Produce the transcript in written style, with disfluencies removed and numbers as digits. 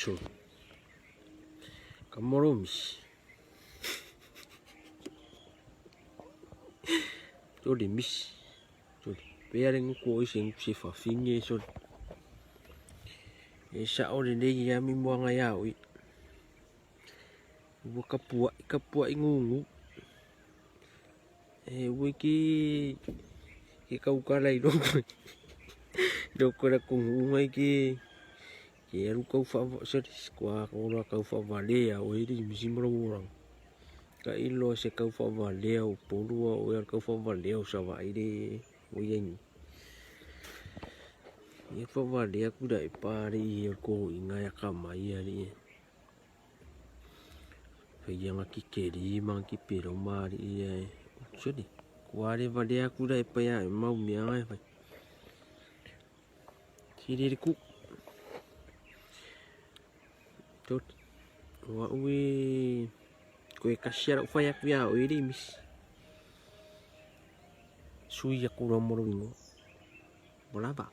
Sole. Ka molo misi. Sole misi. Sole. Pea le nguku o ise nguku se fafinge sole. E sao lelei ia mi moanga ia oi. Ua kapua'i kapua'i gugu. E ua ki ke kaukala i loko loko la kungu ngai ki ke alu kau fa sorry kua ko la kau fa valea o iri misi mo lo ka ilo se kau fa valea o polua o ya kau fa valea o sa va ire o ia ni ia fa valea ku dai pa ri i ko inga ya ka mai ya ri. Whaianga ki keri ma ki pero ma ri ia e. Sorry. Kua re valea kura e pai a e mau mea ngai whai. Siri ku. Tot. Wa ui koe kasia rau whai aku ia o iri mis. Sui aku rau moro ingo. Bolava.